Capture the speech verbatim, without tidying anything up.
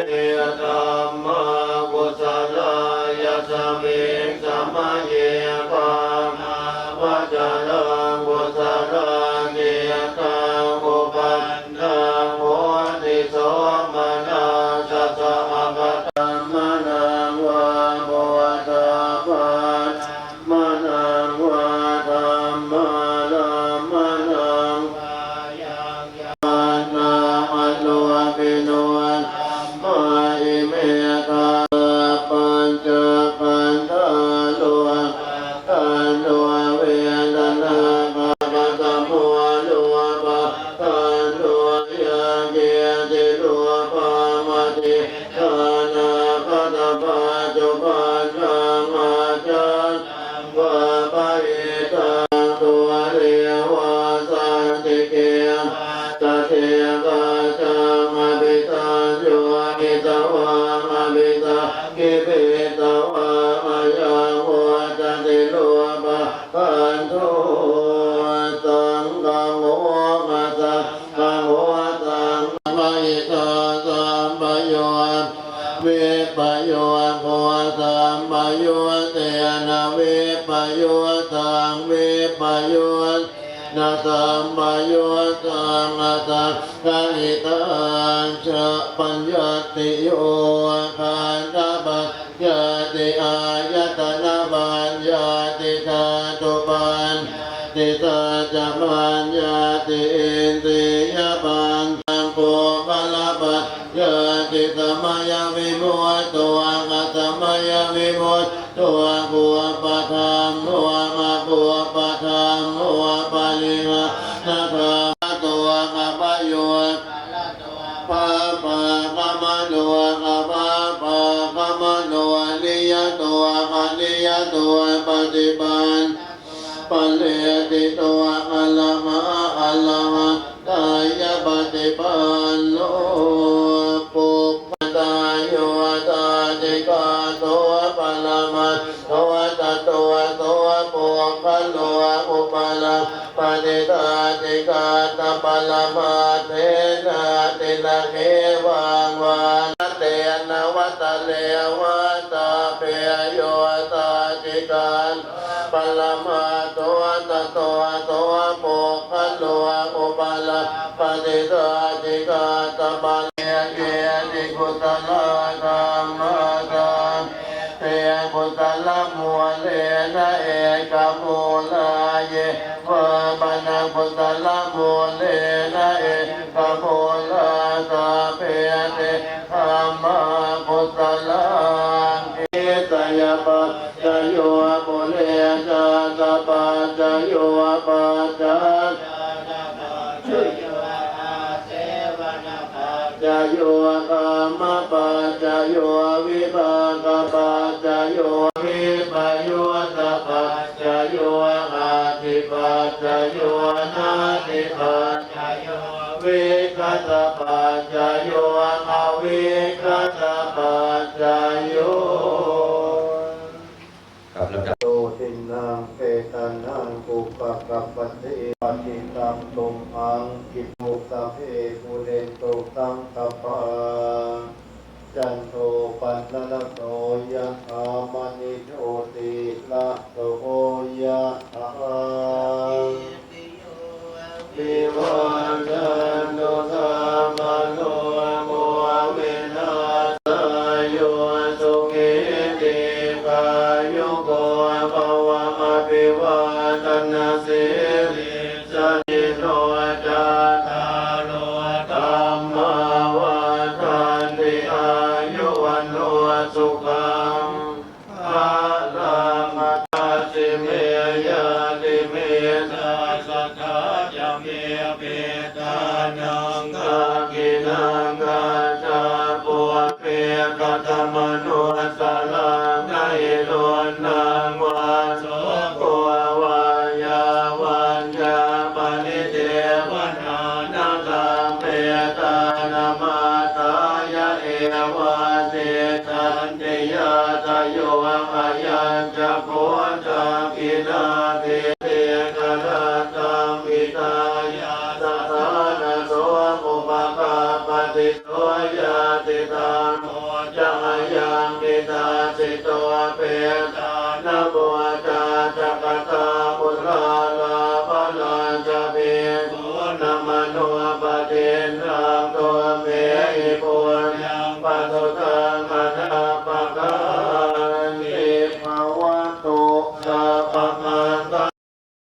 dhammā kusalā. Yasmiṃ samaye kāmāvacaraṃ kusalaṃ cittaṃ uppannaṃ hoti somanassassa akataṃ brāhmaṇaṃ vā gotā brāhmaṇaṃ vā dhammābrāhmaṇaṃ vā yaṃ yaṃ anuppannā anuppanino dhammā ime dhammā. Pañcakkhandhā rūpakkhandho vedanākhandho rūpakkhandho yaṃ kiñci rūpaṃ atītānāgatapaccuppannaṃ ajjhattaṃ vā bahiddhā dūre vā santike vā tathekajjhaṃ abhisaññūhitvā abhisaṅkhipitvā ayaṃ vuccati rūpakkhandho. Saṅgaho asaṅgaho saṅ bahiddhā sampayuttā vippayogo sampayuttena vippayuttaṃ vippayuttena sampayuttaṃ asaṅgahitāñca paññattiyo khandhapaññatti āyatanapaññatti dhātupaññatti saccapaññatti indriyapaññatti puggalapa ñatti samayavimutto asamayavimutto kuppadhammo akuppadhammo parihānadhammo to apayuttarato apāpaggamanogapāpaggamano niyato aniyato paṭipanno phaleṭṭhito arahā arahat tayya paṭipanno. Puggalā yo sacchikaṭṭho paramaṭṭho tato so puggalo upalabbhati sacchikaṭṭhaparamaṭṭhena. Tirakevaṃ vāna tena vata re vattabbe yo sacchikaṭṭho paramaṭṭho tato so puggalo upalabbhati sacchikaṭṭhaparamaṭṭhena. Keci kusalā dhammā sabbe te kusalamūlena ekamūlā yeva pana kusalamūlena ekamūlā sabbe te dhammā kusalā. Nissayapaccayo purejātapaccayo pacchājātapaccayo āsevanapaccayo kammapaccayo vipākapaccayo vippayuttapaccayo atthipaccayo natthipaccayo vigatapaccayo avigatapaccayo. ครับ ลำดับ Tinnaṃ petānaṃ upakappati. Patiṭṭhaṃ tumhaṃ khippameva sabbe pūrentu saṅkappā. Cando paṇṇaraso yathā maṇi jotiraso yathā. Sabbītiyo vivajjantu sabbarogo vinassatu. Sukhī dīghāyuko bhava. Abhivādanasīlissa niccaṃ vuḍḍhāpacāyino cattāro dhammā vaḍḍhanti āyu vaṇṇo sukhaṃ balaṃ. Adāsi me ñātimittā sakhā ca me petānaṃ dakkhiṇaṃ dajjā pubbe katamanussaraṃ. Na hi ruṇṇaṃ vā soko vā yā vaññā paridevanā, na taṃ petānamatthāya evāsi tanti ñātayo. Ayañca kho dakkhiṇā dīgharattaṃ hitāyassa ṭhānaso upakappati. So ñātidhammā Peta